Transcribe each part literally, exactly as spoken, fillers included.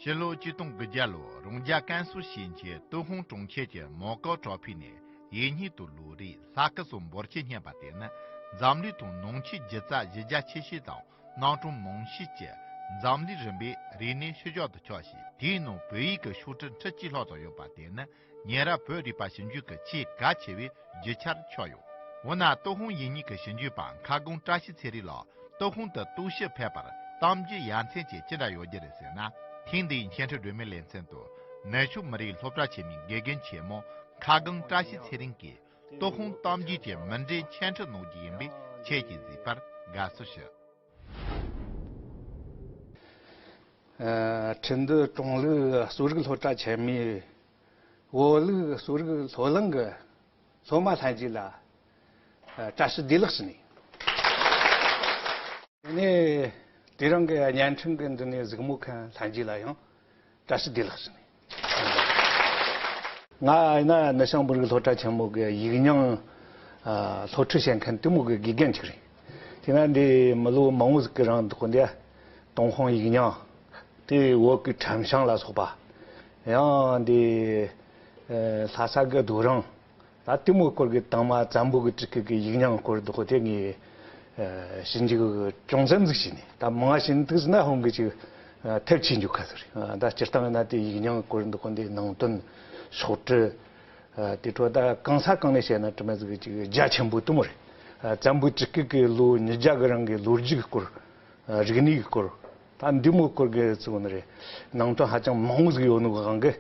ཕྱི་ལོ་ཆིག་སྟོང་དགུ་བརྒྱ་ལོར་རོང་རྒྱ་ཀན་སུའུ་ཞིང་ཆེན་ཏུན་ཧོང་གྲོང་ཁྱེར་གྱི་མོ་ཀའོ་གྲོང་ཁྱེར་ནས་ཡིན་སྙིང་དུ་ལོ་རེའི་ས་ཁུལ་སོགས་འབོར་ཆེན་རྙེད་པ་དེ་ནི་འཛམ་གླིང་ཐོག་ནང་ཆེན་སྒྱུ་རྩལ་གཞི་རྒྱ་ཆེ་ཤོས་དང་གནའ་གྲོང་མང་ཤོས་ཀྱི་འཛམ་གླིང་རིམ་པའི་རིག་གནས་ཤུལ་བཞག་ཏུ་ཆགས་ཤིང་། དེའི་ནང་བོད་ཡིག་གི་ཤོག་དྲིལ་ཁྲི་གཅིག་ལྷག་ཙམ་ཡོད་པ་དེ་ནི་ཉེ་རབས་བོད་རིག་པ་ཞིབ་འཇུག་གི་ཆེས་གལ་ཆེ་བའི་རྒྱུ་ཆར་ཆགས་ཡོད། འོ་ན་ཏུན་ཧོང་ཡིག་རྙིང་གི་ཞིབ་འཇུག་པ་མཁས་དབང་བཀྲ་ཤིས་ཚེ་རིང་ལགས་ཏུན་ཧོང་དུ་རྟོག་ཞིབ་ཕེབས་པར་གཏམ་རྒྱུད་ཡ་མཚན་ཅན་ཅི་འདྲ་ཡོད་རྒྱུ་རེད་ཟེར་ན། ཐེངས་འདིའི་འཆད་ཁྲིད་སྒྲོན་མེའི་ལེ་ཚན་དུ་ནུབ་ཕྱོགས་མི་རིགས་སློབ་གྲྭ་ཆེན་མོའི་དགེ་རྒན་ཆེན་མོ་མཁས་དབང་བཀྲ་ཤིས་ཚེ་རིང་གིས་ཏུན་ཧོང་གཏམ་རྒྱུད་ཀྱི་མུ་འབྲེལ་འཆད་ཁྲིད་གནང་རྒྱུ་ཡིན་པས་ཁྱེད་ཀྱིས་གཟིགས་པར་དགའ་བསུ་ཞུ། ཨ། ཁྲིན་ཏུའུ་ཀྲུང་ལུགས་གསོ་རིག་སློབ་གྲྭ་ཆེན་མོའི་བོད་ལུགས་གསོ་རིག་སློབ་གླིང་གི་སློབ་མ་ལྷན་རྒྱས་ལ་ཨ་བཀྲ་ཤིས་བདེ་ལེགས་ཞུ་ནས། དེ་ནས་དེ་རིང་གི་བརྙན་འཕྲིན་གྱི་འདི་ནས་གཟིགས་མོ་མཁན་ལྷན་རྒྱས་ལ་ཡང་བཀྲ་ཤིས་བདེ་ལེགས་ཞུ་ནས། ང་ཡིན་ན་ནུབ་བྱང་བོད་རིགས་སློབ་གྲྭ་ཆེན་མོ་གི་ཡིག་རྙིང་ཨ་སློབ་ཁྲིད་བྱེད་མཁན་དེ་མོ་གི་དགེ་རྒན་ཅིག་རེད། དེ་ན་འདི་མི་ལོ་མང་བོ་ཟིག་གི་རིང་འདུག་གོ་འདི་ཏུན་ཧོང་ཡིག་རྙིང་། དེ་བོད་ཀྱི་ཁྲམ་ཤིང་ལ་སོགས་པ། ཡང་འདི་ཨ་ལྷ་ས་གི་རྡོ་རིང་། ད་དེ་མོའི་སྐོར་གྱི་དང་མ་བཙན་པོ་གི་སྤྲུལ་སྐུ་གི་ཡིག་རྙིང་སྐོར་འདུག་གོ་དེ་ངས་ཨ་ཞིབ་འཇུག་ཅུང་ཙམ་ཟིག་བྱས་ནས། ད་མང་བ་ཞིབ་འཇུག་ཟིན་ན་ཧོང་གི་ཅིག་ཨ་ཐབས་ཆེ་འཇུག་ཁ་ཟིག་རེད། ཨ་ད་སྤྱིར་བཏང་ཡིན་ན་དེ་ཡིག་རྙིང་སྐོར་འདུག་གོ་འདི་ནང་དོན་ཤོག་དྲིལ། ཨ་དེ་འཕྲོ་ད་གང་ས་གང་ནས་བཤད་ན་དྲི་མ་ཟིག་གི་ཅིག་རྒྱ་ཆེན་པོ་དེ་མོ་རེད། ཨ་བཙན་པོའི་སྤྲུལ་སྐུ་གི་ལོ་ཉིས་བརྒྱ་གི་རིང་གི་ལོ་རྒྱུས་ཀྱི་སྐོར། ཨ་རིག་གནས་ཀྱི་སྐོར། ད་འདི་མོའི་སྐོར་གྱི་ཚིག་ནི་རེད། ནང་དོན་ཧ་ཅང་མང་བོ་ཟིག་ཡོད་ནོ་གི་དབང་གིས།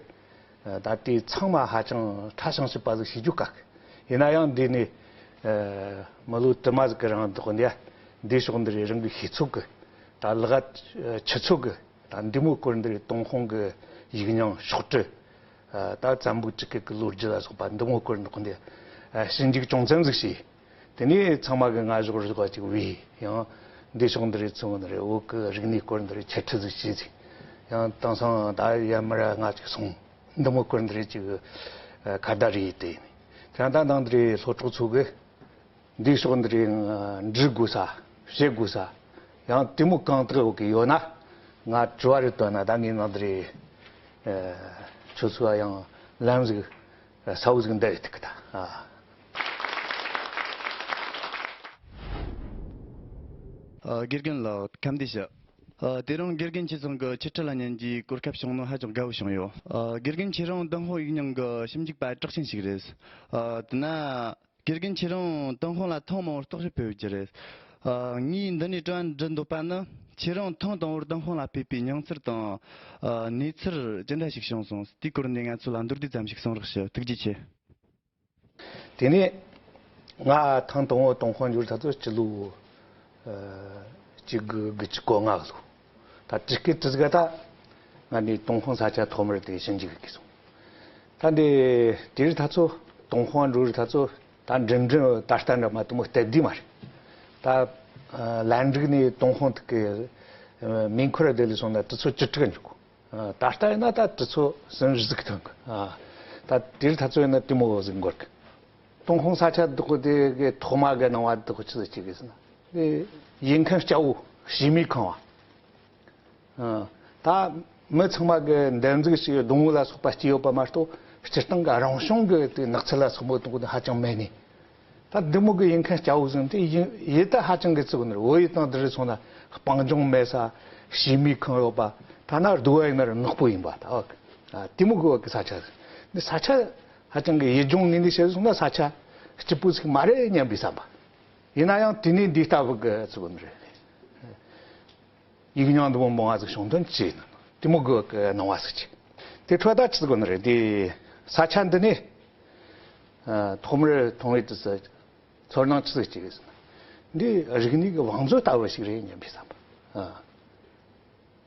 ཨ་ད་དེ་ཚང་མ་ཧ་ཅང་ཕྲ་ཞིང་ཞིབ་པ་ཟིག་ཤེས་རྒྱུ་དཀའ་གི། ཡིན་ན་ཡང་འདི་ནས་ཨ་མི་ལོ་དུ་མ་ཟིག་གི་རིང་འདུག་གོ་འདི་འདི་ཕྱོགས་འདི་རེད། རང་གི་ཤེས་ཚོད་གི་ད་ལག་ཆུ་ཚོད་གི་ད་འདི་མོའི་སྐོར་འདི་རེད། ཏུན་ཧོང་གི་ཡིག་རྙིང་ཤོག་དྲིལ། ཨ་ད་བཙན་པོའི་སྤྲུལ་སྐུ་གི་ལོ་རྒྱུས་ལ་སོགས་པ་འདི་མོའི་སྐོར་འདུག་གོ་འདི་ཨ་ཞིབ་འཇུག་ཅུང་ཙམ་ཟིག་བྱས། དེ་ནས་ཚང་མ་གི་ང་གཞོགས་རུ་གཅིག་བས་ཡང་འདི་ཕྱོགས་འདི་རེད། ཚོང་འདི་རེད། བོད་ཀྱི་རིག་གནས་སྐོར་འདི་རེད། འཆད་ཁྲིད་ཟིག་བྱས་ཟིག་ཡང་དེང་སང་ད་ཡར་མར་ང་ཅིག་སོང་འདི་མོ་སྐོར་འདི་རེད། ཅིག་ཁ་བརྡ་རེད་དེ་ཡིན། ཁྱེད་ད་ནང་འདི་རེད། སློབ་གྲོགས་ཚོ་གི་འདི་ཕྱོགས་འདི་རེད། འབྲི་དགོས་ས་བཤད་དགོས་ས་ཡང་དེ་མོ་གང་དག་ཡོད་གི་ཡོད་ན་ང་དྲི་བ་རེ་བཏོན་ན་ད་ངས་ནང་འདི་རེད། ཁྱོད་ཚོ་ཡང་ལན་ཟིག་གསལ་བོ་ཟིག་འདེབས་ཐུབ་གི་ད། ཨ། ཨ། དགེ་རྒན་ལགས་ཁམས་བདེ་ཞུ། ཨ། དེ་རིང་དགེ་རྒན་ཁྱེད་ཚང་གི་འཆད་ཁྲིད་ལ་ཉན་རྒྱུའི་གོ་སྐབས་བྱུང་ནོ་ཧ་ཅང་དགའ་བོ་བྱུང་ཡོད། ཨ། དགེ་རྒན་ཁྱེད་རང་ཏུན་ཧོང་ཡིག་རྙིང་གི་ཞིབ་འཇུག་པ་གྲགས་ཅན་ཞིག་རེད། ཨ། དེ་ན་དགེ་རྒན་ཁྱེད་རང་ཏུན་ཧོང་ལ་ཐེངས་མང་བོར་རྟོག་ཞིབ་ཕེབས་ཡོད་རྒྱུ་རེད། ཨ། ངས་འདི་ནས་དྲི་བ་འདྲི་འདོད་པ་ནི། ཁྱེད་རང་ཐེངས་དང་བོར་ཏུན་ཧོང་ལ་ཕེབས་པའི་མྱོང་ཚོར་དང་། ཨ། གནས་ཚུལ་ཅི་འདྲ་ཞིག་བྱུང་སོང་། དེའི་སྐོར་ནས་ང་ཚོ་ལ་མདོར་བསྡུས་ཙམ་ཞིག་གསུང་རོགས་ཞུ། ཐུགས་རྗེ་ཆེ། དེ་ནས་ང་ཐེངས་དང་བོ་ཏུན་ཧོང་འབྱོར་ད་ཚོ་སྤྱི་ལོ་ཨ་གཅིག་དགུ་དགུ་བཅུ་གོ་ལྔ་ལོ། ད་དྲུག་གི་དྲུག་ག་ད་ང་ནི་ཏུན་ཧོང་ས་ཆ་ཐོག་མར་དེ་ཞིབ་འཇུག་གི་སོང་། ད་འདི་དེར་ད་ཚོ་ཏུན་ཧོང་འགྲོ་རི་ད་ཚོ་ད་འགྲིམ་འགྲིམ་ད་ལྟ་འདྲ་མ་དུ་མོ་སྟབས་བདེ་མ་རེད། ད་ཨ་ལན་ཀྲུའུ་ནས་ཏུན་ཧོང་དུ་གི་ཨ་མིང་ཁུར་དེ་ལས་སོང་ན་དུས་ཚོད་བཅུ་དྲུག་འཇུག་གོ། ཨ་ད་ལྟ་ཡིན་ན་ད་དུས་ཚོད་ཟིན་ཟིག་ཐོན་གི། ཨ་ད་དེར་ད་ཚོད་ཡིན་ན་དེ་མོ་ཟིག་འགོར་གི། ཏུན་ཧོང་ས་ཆ་འདི་ཁོ་དེ་གི་ཐོག་མ་གི་སྣང་བ་འདི་ཁོ་ཆི་ཟིག་ཅིག་གི་ཟིན་ན་ཡིན་མཁན་སྐྱ་བོ་བྱེ་མའི་ཁང་བ། ཨ་ད་མི་ཚང་མ་གི་འདེམས་འཛུགས་ཤིག་སྡོང་བོ་ལ་སོགས་པ་སྐྱེས་ཡོད་པ་མ་གཏོགས་སྤྱིར་བཏང་གི་རང་བྱུང་གི་དེ་ནགས་ཚལ་ལ་སོགས་པ་དང་ཧ་ཅང་མེད་ནི། ད་འདི་མོ་གི་ཡིན་མཁན་སྐྱ་བོ་ཟིན་དེ་ཡིན་ཡིད་ད་ཧ་ཅང་གི་ཚིག་ནི་བོད་ཡིག་དང་འདི་རེ་སོང་ན་སྤང་ལྗོངས་མེད་ས་བྱེ་མའི་ཁང་ཡོད་པ། ཐ་ན་རྡོ་བ་ཡིན་ན་ར་ནག་པོ་ཡིན་པ་ད་ཨ་དེ་མོ་གི་བ་གི་ས་ཆ་ཟིན་འདི་ས་ཆ་ཧ་ཅང་གི་ཡུལ་ལྗོངས་ངོས་ནས་བཤད་སོང་ན་ས་ཆ་སྐྱིད་པོ་ཟིག་མ་རེད་སྙམ་པའི་བསམ་པ། ཡིན་ན་ཡང་དེ་ནས་འདི་ལྟ་བུ་གི་ཚིག་ནི་རེད། ཡིག་རྙིང་འདི་མོ་མང་བ་ཟིག་བྱུང་དོན་ཅི་ཡིན་ནམ། དེ་མོ་གི་གི་སྣང་བ་ཟིག་ཅིག་དེ་འཕྲོ་ད་ཆི་ཟིག་ནི་རེད། དེ་ས་ཆ་འདི་ནས་ཨ་ཐོག་མར་མཐོང་བའི་དུས་སུ་ཚོར་སྣང་ཆི་ཟིག་ཅིག་ཡོད་ཟེར་ན། འདི་རིག་གནས་ཀྱི་བང་མཛོད་ལྟ་བུ་ཞིག་རེད་སྙམ་པའི་བསམ་པ། ཨ་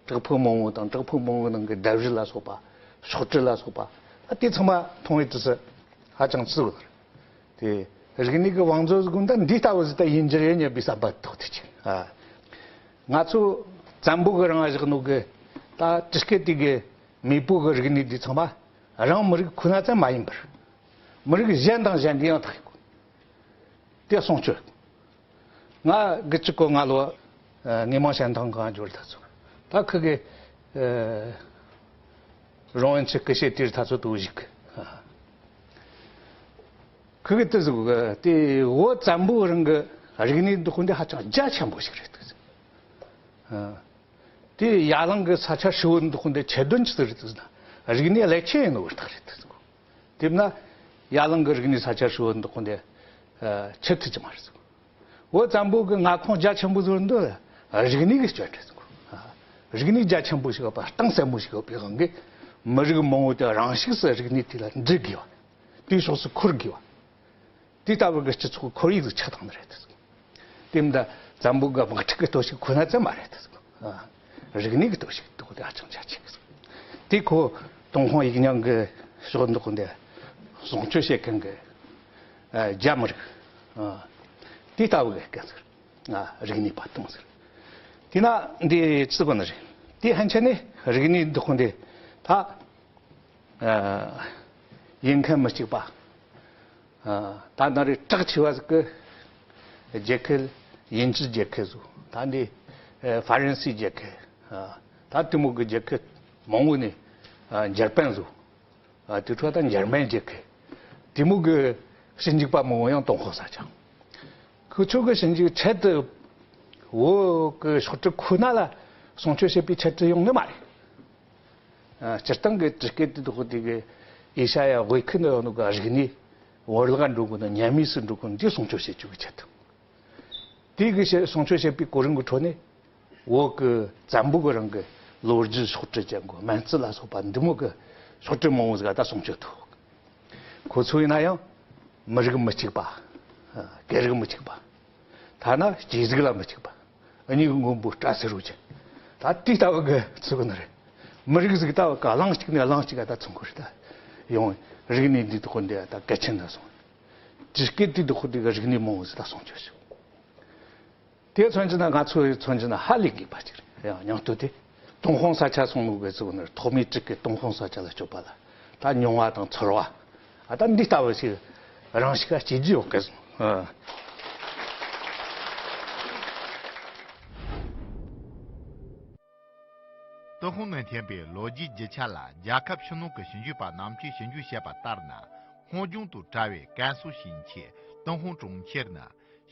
བྲག་ཕུག་མང་བོ་དང་བྲག་ཕུག་མང་བོའི་ནང་གི་ལྡེབས་རིས་ལ་སོགས་པ། ཤོག་དྲིལ་ལ་སོགས་པ། ཨ་དེ་ཚང་མ་མཐོང་བའི་དུས་སུ་ཧ་ཅང་ཆི་ཟིག་རེད། དེ་རིག་གནས་ཀྱི་བང་མཛོད་ཟིག་ད་འདི་ལྟ་བུ་ཟིག་ད་ཡིན་རྒྱུ་རེད་སྙམ་པའི་བསམ་པ་ཐོག་ཏུ་ཅིག་ཨ་ང་ཚོ་བཙན་པོ་གི་རིང་བཞག་ནོ་གི་ད་སྤྲུལ་སྐུ་དེ་གི་མེས་པོ་གི་རིག་གནས་འདི་ཚང་མ་རང་མི་རིགས་ཁོ་ན་ཙམ་མ་ཡིན་པར་མི་རིགས་གཞན་དང་གཞན་གྱི་ཡང་དག་ཡོད་གོ། དེ་གསུང་ཆོས། ང་དགུ་བཅུ་གོ་ལྔ་ལོ་ཨ་དངོས་མང་ཞལ་ཐང་གང་འབྱོར་ད་ཚོ་ད་ཁི་གི་ཨ་ རང་ཡན་ཆི་སྐུ་ཤེ་དེར་ཐ་ཚོ་དུ་ཞིག་ཁུ་གི་ཏི་ཟུག་གི་དེ་བོད་བཙན་པོ་རང་གི་རིག་གནས་འདི་ཁོ་འདི་ཧ་ཅང་རྒྱ་ཆེན་པོ་ཞིག་རེད་འདུག་དེ་ཡ་གླིང་གི་ས་ཆ་ཧྲིལ་བོ་འདི་ཁོ་འདི་ཆེད་དོན་ཆི་ཟིག་རེད་འདུག་ཟེར་ན། རིག་གནས་ལེགས་ཆེན་ཡིན་ནོ་བར་ཐག་རེད་འདུག་དེ་ན་ཡ་གླིང་གི་རིག་གནས་ས་ཆ་ཧྲིལ་བོ་འདི་ཁོ་འདི་ཆེད་དུ་ཅི་མ་རེད་འདུག་བོད་བཙན་པོ་གི་མངའ་ཁོངས་རྒྱ་ཆེན་པོ་ཟོར་འདི་རིག་གནས་གི་སྐྱོན་རེད་འདུག་རིག་གནས་རྒྱ་ཆེན་པོ་ཞིག་ཡོད་པ། གཏིང་ཟབ་མོ་ཞིག་ཡོད་པའི་དབང་གིས་མི་རིགས་མང་བོ་དེ་རང་ཤུགས་སུ་རིག་གནས་དེ་ལ་འདྲི་དགོས་པ། དེའི་ཕྱོགས་སུ་འཁོར་དགོས་པ། དེ་ལྟ་བུ་གི་སྤྱི་ཚོགས་ཁོར་ཡུག་ཅིག་ཆགས་བཏང་ནི་རེད། དེ་མིན་ད་བཙན་པོ་གི་དམག་འཁྲུག་གི་སྟོབས་ཤུགས་ཁོ་ན་ཙམ་མ་རེད། ཨ། རིག་གནས་ཀྱི་སྟོབས་ཤུགས་དེ་ཧ་ཅང་རྒྱ་ཆེ་གི། དེ་ཁོ་ཏུན་ཧོང་ཡིག་རྙིང་གི་ཕྱོགས་འདི་ཁོ་འདི་སྲུང་སྐྱོབ་བྱེད་མཁན་གྱི་ཨ་རྒྱ་མི་རིགས། ཨ། དེ་ལྟ་བུ་གི་སྐད་ཟེར། ཨ། རིག་གནས་པ་དང་ཟེར། དེ་ན་འདི་ཅི་གོ་ནི་རེད། དེ་ཕན་ཆད་ནས་རིག་གནས་འདི་ཁོ་འདི་ད་ཨ་ཡིན་མཁན་མི་གཅིག་པ། ཨ། ད་ནི་རེ་གྲགས་ཆེ་བ་ཟིག་གི་རྒྱལ་ཁབ་དབྱིན་ཇི་རྒྱལ་ཁབ་ཟིག་ད་འདི་ཨ་ཧྥ་རན་སི་རྒྱལ་ཁབ། ཨ། ད་དེ་མོ་གི་རྒྱལ་ཁབ་མང་བོ་ནས། ཨ། འཇར་པན་ཟིག་ཨ། དེ་འཕྲོ་ད་འཇར་མན་རྒྱལ་ཁབ། དེ་མོ་གི་ཞིབ་འཇུག་པ་མང་བོ་ཡང་ཏུན་ཧོང་ས་ཆ། ཁོ་ཚོ་གི་ཞིབ་འཇུག་ཆེད་དུ་བོད་གི་ཕྱོགས་བསྒྲིགས་ཁོ་ན་ལ་སྲུང་སྐྱོབ་བྱེད་པའི་ཆེད་དུ་ཡོང་ནི་མ་རེད། ཨ། སྤྱིར་བཏང་གི་ཀྲི་ཀེ་ཏི་དུ་ཁོ་དེ་གི་ཨེ་ཤ་ཡ་དབུས་ཁུལ་ནང་ཡོད་ནོ་གི་རིག་གནས་བོར་བརླག་འགྲོ་གོ་ནོ་ཉམས་དམས་སུ་འགྲོ་གོ་ནོ་འདི་སྲུང་སྐྱོབ་བྱེད་རྒྱུ་གི་ཆེད་དུ། དེ་གི་ཞེ་སྲུང་སྐྱོབ་བྱེད་པའི་གོ་རིམ་གི་ཁྲོད་ནས་བོད་གི་བཙན་པོ་གི་རིང་གི་ལོ་རྒྱུས་ཕྱོགས་བསྒྲིགས་ཅན་གོ་སྨན་རྩིས་ལ་སོགས་པ་འདི་མོ་གི་ཕྱོགས་བསྒྲིགས་མང་བོ་ཟིག་ད་སྲུང་སྐྱོབ་ཐུབ། ཁོ་ཚོ་ཡིན་ན་ཡང་མི་རིགས་མི་གཅིག་པ། ཨ། སྐད་རིགས་མི་གཅིག་པ། ཐ་ན་སྐྱེ་གཟུགས་ལ་མི་གཅིག་པ། གཉིས་ཀྱི་མགོན་པོ་སྐྲ་སེར་རོ་ཅན། ད་དེ་ལྟ་བུ་གི་ཚུལ་ནི་རེད། མི་རིགས་ཟིག་ལྟ་བུ་ག་གླིང་གཅིག་ནས་གླིང་གཅིག་ག་ད་ཚུན་ཁོར་ད་ཡོང་། རིག་གནས་འདི་དག་འདི་ད་གལ་ཆེན་ན་སོང་། ཀྲི་ཀེ་ཏི་དག་འདི་གི་རིག་གནས་མང་བོ་ཟིག་ད་སྲུང་སྐྱོབ་བྱེད། དེ་མཚོན་གྱི་ན་ང་ཚོའི་མཚོན་གྱི་ན་ཧ་ལས་དགོས་པ་ཅིག་རེད། ཡང་སྙིང་སྟོབས་དེ་ཏུན་ཧོང་ས་ཆ་སོང་ནོ་གི་ཚུལ་ནི་ཐོག་མའི་ཀྲི་ཀེ་ཏུན་ཧོང་ས་ཆ་ལ་སྐྱོད་པ་ལ་ད་ཉུང་བ་དང་ཚོར་བ། ཨ། ད་འདི་ལྟ་བུ་ཞིག་རང་ཤུགས་ཀ་སྐྱེ་རྒྱུ་ཡོད་གི་སོང་། ཨ། ཏུན་ཧོང་ནས་འཐེན་པའི་ལོ་རྒྱུས་རྒྱུ་ཆ་ལ་རྒྱལ་ཁབ་ཕྱི་ནང་གི་ཞིབ་འཇུག་པ་རྣམས་ཀྱིས་ཞིབ་འཇུག་བྱས་པ་ལྟར་ན། སྔོན་བྱུང་དང་བྲལ་བའི་ཀན་སུའུ་ཞིང་ཆེན་ཏུན་ཧོང་གྲོང་ཁྱེར་ནི་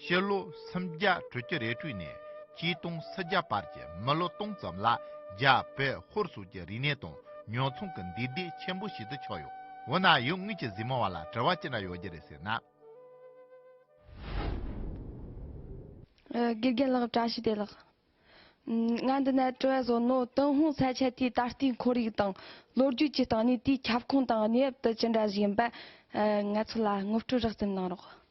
ཕྱི་ལོ་སུམ་བརྒྱ་དྲུག་ཅུ་རེ་དྲུག་ནས་ཆིག་སྟོང་སུམ་བརྒྱ་བར་གྱི་མི་ལོ་སྟོང་ཙམ་ལ་རྒྱ་བོད་ཧོར་སོགས་ཀྱི་རིག་གནས་དང་ཉོ་ཚོང་གི་འདུས་སྡེ་ཆེན་པོ་ཞིག་ཏུ་ཆགས་ཡོད། འོ་ན་ཡུལ་དངོས་ཀྱི་གཟིགས་མོ་བ་ལ་དྲི་བ་ཅི་འདྲ་ཡོད་རྒྱུ་རེད་ཟེར་ན། ཨ། དགེ་རྒན་ལགས། བཀྲ་ཤིས་བདེ་ལེགས། ང་འདི་ན་དྲི་བ་བཟོ་ནོ། ཏུན་ཧོང་ས་ཆ་དེའི་ད་ལྟའི་ཁོར་ཡུག་དང་ལོ་རྒྱུས་ཀྱི་སྟེང་ནས་དེའི་ཁྱབ་ཁོངས་དང་གནས་བབ་དེ་ཅི་འདྲ་ཞིག་ཡིན་པ་ང་ཚོ་ལ་ངོ་སྤྲོད་རགས་ཙམ་གནང་རོགས།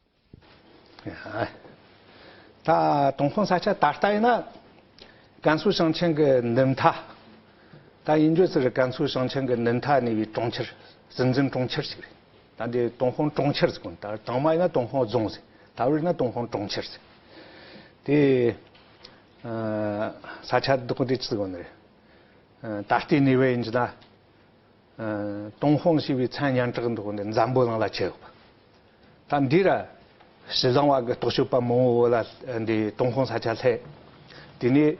ད་ཏུན་ཧོང་ས་ཆ་ད་ལྟ་ཡིན་ན་ཀན་སུའུ་ཞིང་ཆེན་གྱི་མདུན་མཐའ། ད་ཡིན་རྒྱུ་ཟེར་ཀན་སུའུ་ཞིང་ཆེན་གྱི་མདུན་མཐའ་གནས་པའི་གྲོང་ཁྱེར། སྲིད་འཛིན་གྲོང་ཁྱེར་ཞིག་རེད། ད་འདི་ཏུན་ཧོང་གྲོང་ཁྱེར་ཟེར་གོ་ནོ། ད་དང་མ་ཡིན་ན་ཏུན་ཧོང་རྫོང་ཟེར། ད་བར་ཡིན་ན་ཏུན་ཧོང་གྲོང་ཁྱེར་ཟེར། དེ་ཨ་ས་ཆ་འདི་ཁོ་འདི་ཅི་ཟེར་གོ་ནི་རེད། ཨ། ད་ལྟའི་གནས་བབ་ཡིན་གྱི་ན། ཨ། ཏུན་ཧོང་ཞེས་པའི་མཚན་སྙན་གྲགས་འདི་ཁོ་འདི་འཛམ་བུ་གླིང་ལ་ཁྱབ་ཡོད་པ། ད་འདི་ར་ཞི་ལང་བ་གི་རྟོག་ཞིབ་པ་མང་བོ་ལ་འདི་ཏུན་ཧོང་ས་ཆ་སླེབས། དེ་ནས་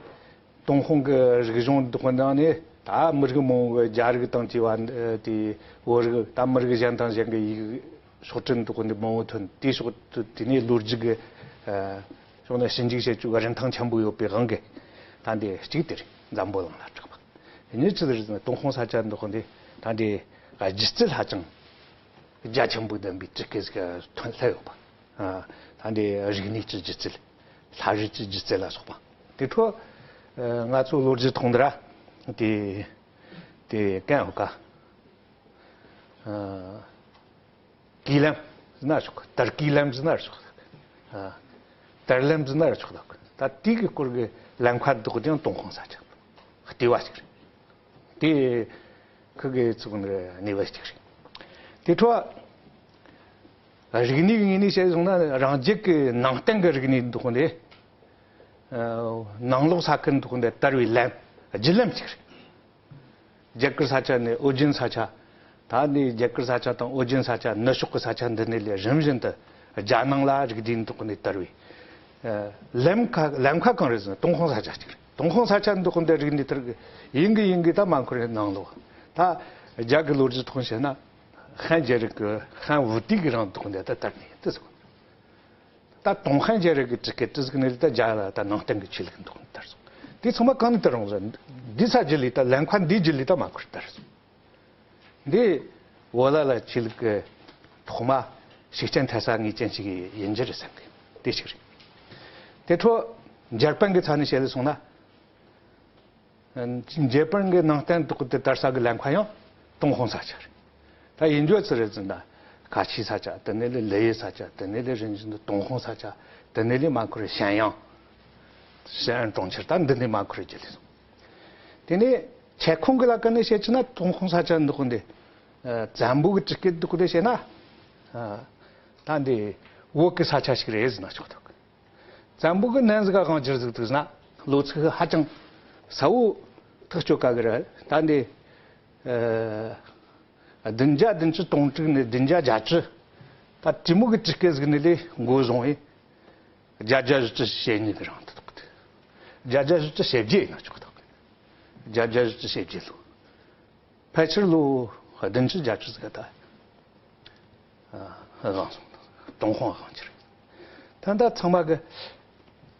ཏུན་ཧོང་གི་རིག་གཞུང་འདི་ཁོ་ནང་ནས་ད་མི་རིགས་མང་བོ་གི་རྒྱ་རིགས་དང་བཅས་པ་དེ་བོད་རིགས། ད་མི་རིགས་གཞན་དང་གཞན་གྱི་ཡིག་སོགས་ཕྲད་འདི་ཁོ་འདི་མང་བོ་ཐོན། དེའི་ཕྱོགས་དེ་ནས་ལོ་རྒྱུས་ཀྱི་ཕྱོགས་ནས་ཞིབ་འཇུག་བྱེད་རྒྱུ་གི་རིན་ཐང་ཆེན་པོ་ཡོད་པའི་དབང་གིས་ད་འདི་གཅིག་དེ་རེད། འཛམ་བུ་གླིང་ལ་གྲགས་པ། གཉིས་ཅི་ཟེར་ན་ཏུན་ཧོང་ས་ཆ་འདི་ཁོ་འདི་ད་འདི་སྒྱུ་རྩལ་ཧ་ཅང་རྒྱ་ཆེན་པོ་ལྡན་པའི་ཀྲི་ཀེ་ཟིག་ཐོན་སླེབས་ཡོད་པ། ཨ། ད་འདི་རིག་གནས་ཀྱི་སྒྱུ་རྩལ། ལྷ་རིས་ཀྱི་སྒྱུ་རྩལ་ལ་སོགས་པ། དེ་འཕྲོ་ཨ་ང་ཚོ་ལོ་རྒྱུས་ཐོག་འདི་ར་དེ་དེ་གན་ཡོད་ཀ། ཨ། ཀི་ལེམ་ཟེར་ན་ཆོག་གི། དར་ཀི་ལེམ་ཟེར་ན་ཆོག་གི། ཨ། དར་ལེམ་ཟེར་ན་ཆོག་གི། ད་དེ་གི་སྐོར་གྱི་ལམ་ཁ་འདི་ཁོ་འདི་ཡང་ཏུན་ཧོང་ས་ཆ་ལྟེ་བ་ཞིག་རེད། དེ་ཁོ་གི་ཚུགས་ནི་གནས་བབ་ཅིག་རེད། དེ་འཕྲོ་རིག་གནས་ཀྱི་ངོས་ནས་བཤད་སོང་ན་རང་རྒྱལ་གྱི་ནང་བསྟན་གྱི་རིག་གནས་འདི་ཁོ་འདི་ཨ་ནང་ལོགས་ས་ཁུལ་འདི་ཁོ་འདི་དར་བའི་ལམ། བརྒྱུད་ལམ་ཅིག་རེད། རྒྱ་གར་ས་ཆ་ནས་ཨོ་རྒྱན་ས་ཆ། ད་ནི་རྒྱ་གར་ས་ཆ་དང་ཨོ་རྒྱན་ས་ཆ། ནུབ་ཕྱོགས་ཀྱི་ས་ཆ་འདི་ནས་ལས་རིམ་བཞིན་དུ་རྒྱ་ནང་ལ་རིག་གནས་འདི་ཁོ་ནས་དར་བའི་ཨ་ལམ་ཁ། ལམ་ཁ་གང་རེད་ཟེར་ན་ཏུན་ཧོང་ས་ཆ་གཅིག་རེད། ཏུན་ཧོང་ས་ཆ་འདི་ཁོ་འདི་རིག་གནས་དར་གི་ཡིན་གི་ཡིན་གི་ད་མ་འཁོར་ནང་ལོགས་ད་ རྒྱ་གི་ལོ་རྒྱུས་ཐོག་བཤད་ན། ཧན་རྒྱལ་རབས་ཀྱི་ཧན་ཝུ་ཏི་གི་རིང་དུ་འདི་ད་དར་ནས་དེ་སོང་། ད་ཏུན་ཧོང་རྒྱལ་རབས་ཀྱི་དུས་སྐབས་དེ་ཟིག་ནས་ད་རྒྱ་ལ་ད་ནང་བསྟན་གྱི་ཆོས་ལུགས་འདུག་དར་སོང་། དེ་ཚང་མ་གང་ནས་དར་རུང་ཟེར། འདི་ས་རྒྱུད་ལས་ད་ལན་ཁ་འདི་རྒྱུད་ལས་ད་མ་འཁོར་དར་སོང་། འདི་བོད་ལ་ལ་ཆོས་ལུགས་ཀྱི་ཐོག་མ་ཤུགས་རྐྱེན་ཐེབས་ས་ངེས་ཅན་ཞིག་ཡིན་རྒྱུ་རེད་བསམ་གི། དེ་ཞིག་རེད། དེ་འཕྲོ་འཇར་པན་གྱི་ཆ་ནས་བཤད་ལ་སོང་ན། འཇར་པན་གྱི་ནང་བསྟན་དུ་དེ་དར་ས་གི་ལན་ཁ་ཡང་ཏུན་ཧོང་ས་ཆ་རེད། ད་ཡིན་རྒྱུ་ཅི་རེད་ཟེར་ན། ཁ་ཆེའི་ས་ཆ་དེ་ནས་ལས་ལི་ཡི་ས་ཆ་དེ་ནས་ལས་རིན་ཆེན་དུ་ཏུན་ཧོང་ས་ཆ་དེ་ནས་ལས་མ་འཁོར་ཞན་ཡང་། ཞན་ཡང་གྲོང་ཁྱེར་ད་འདི་ནས་མ་འཁོར་རྒྱུ་ལས་སོང་། དེ་ནས་ཆེ་ཁོང་གི་ལ་ཀ་ནས་བཤད་ཆི་ན་ཏུན་ཧོང་ས་ཆ་འདུག་འདི། བཙན་པོ་གི་དུས་སྐབས་འདུག་དེ་བཤད་ན། ད་འདི་བོད་ཀྱི་ས་ཆ་ཞིག་རེད་ཟེར་ན་ཆོག་འདུག་བཙན་པོ་གི་ནན་ཟིག་ག་གང་ཅིར་ཟིག་འདུག་ན་ལོ་ཚིགས་ཧ་ཅང་ས་བོ་ཐག་གཅོད་ག་གི་རེད། ད་འདི་བདུན་བརྒྱ་བདུན་ཅུ་དོན་དྲུག་ནས་བདུན་བརྒྱ་བརྒྱད་ཅུ། ད་དེ་མོ་གི་དུས་སྐབས་ཟིག་ནས་ལས་འགོ་བཟུང་བས། བརྒྱད་བརྒྱ་བཞི་བཅུ་ཞེ་གཉིས་གི་རིང་དུ་འདུག་སྟེ། བརྒྱད་བརྒྱ་བཞི་བཅུ་ཞེ་བརྒྱད་ཡིན་ན་ཆོག་འདུག་བརྒྱད་བརྒྱ་བཞི་བཅུ་ཞེ་བརྒྱད་ལོ། ཕལ་ཆེར་ལོ་བདུན་ཅུ་བརྒྱད་ཅུ་ཟིག་ད་ཨ་ལངས་སོང་། ཏུན་ཧོང་དབང་སྒྱུར། ད་ལྟ་ཚང་མ་གི་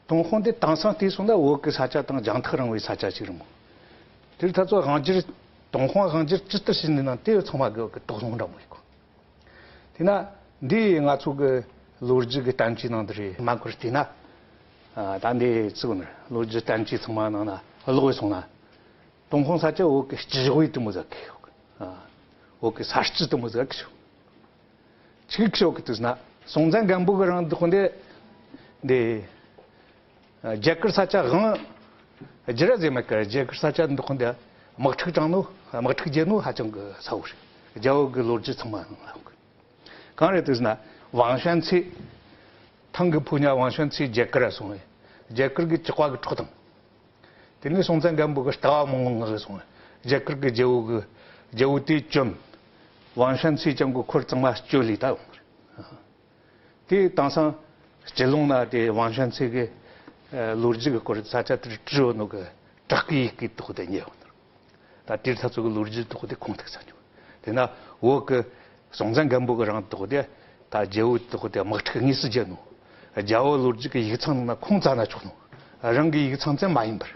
ཏུན་ཧོང་དེ་དེང་སང་བལྟས་སོང་ན་བོད་ཀྱི་ས་ཆ་དང་རྒྱང་ཐག་རིང་བའི་ས་ཆ་ཞིག་རེད་མོད། དེར་ད་ཚོ་དབང་སྒྱུར། ཏུན་ཧོང་དབང་སྒྱུར་ཇི་ལྟར་བྱས་ནས་ན་དེ་ཚང་མ་གི་གི་དོགས་སློང་འདྲ་མོ་ཡོད་གོ། དེས་ན་འདི་ང་ཚོ་གི་ལོ་རྒྱུས་ཀྱི་བསྟན་བཅོས་ནང་དུ་རེད། མ་འཁོར་བལྟས་ན། ཨ་ད་འདི་ཚིག་ནི་ལོ་རྒྱུས་བསྟན་བཅོས་ཚང་མ་ནང་ན་ཀློག་སོང་ན། ཏུན་ཧོང་ས་ཆ་བོད་ཀྱི་སྤྱི་བོའི་དེ་མོ་ཟིག་གི་ཡོད་གི། ཨ་བོད་ཀྱི་ས་སྤྱི་དེ་མོ་ཟིག་གི་ཆུ། ཆིག་ཤོག་གི་དུས་ན་སྲོང་བཙན་སྒམ་པོ་གི་རིང་འདུག་འདི། འདི་རྒྱ་གར་ས་ཆ་དབང་སྒྱུར་ཟེར་མེད་ཀི། རྒྱ་གར་ས་ཆ་འདུག་འདི་དམག་འཁྲུག་དྲངས་ནོ། དམག་འཁྲུག་རྒྱག་ནོ་ཧ་ཅང་གི་ས་བོ་རེད། རྒྱ་བོད་གི་ལོ་རྒྱུས་ཚང་མ་ནང་ལ་ཡོང་གི། གང་རེད་དུས་ན་ཝང་ཤན་ཚའེ། ཐང་གི་ཕོ་ཉ་ཝང་ཤན་ཚའེ་རྒྱ་གར་ར་སོང་བས། རྒྱ་གར་གི་ཇག་པ་གི་འཕྲོག་བཏང་། དེ་ནས་སྲོང་བཙན་སྒམ་པོ་གི་ལྟ་བ་མང་པོ་མངགས་སོང་། རྒྱ་གར་གི་རྒྱལ་པོ་གི་རྒྱལ་པོ་དེས་བཅོམ། ཝང་ཤན་ཚའེ་ཅང་གི་འཁོར་གཙང་མ་བཅོལ་ལས་ད་ཡོང་། དེ་དེང་སང་སྤྱི་ལུང་ན་དེ་ཝང་ཤན་ཚའེ་གི་ལོ་རྒྱུས་ཀྱི་སྐོར་ས་ཆ་དེར་བྲིས་ཡོད་ནོ་གི་བྲག་གི་ཡི་གེ་དག་དེ་རྙེད་ཡོང་། ད་དེར་ད་ཚོ་གི་ལོ་རྒྱུས་དག་དེ་ཁུངས་ཐུག་ས་ཉོ། དེ་ན་བོད་གི་སྲོང་བཙན་སྒམ་པོ་གི་རིང་དུ་དེ་ད་རྒྱལ་པོ་དུ་དེ་དམག་འཁྲུག་དངོས་སུ་བརྒྱབ་ནོ། རྒྱ་བོད་ལོ་རྒྱུས་ཀྱི་ཡིག་ཚང་ནང་ན་ཁུངས་བཙན་ན་ཆོག་ནོ། རང་གི་ཡིག་ཚང་ཙམ་མ་ཡིན་པར།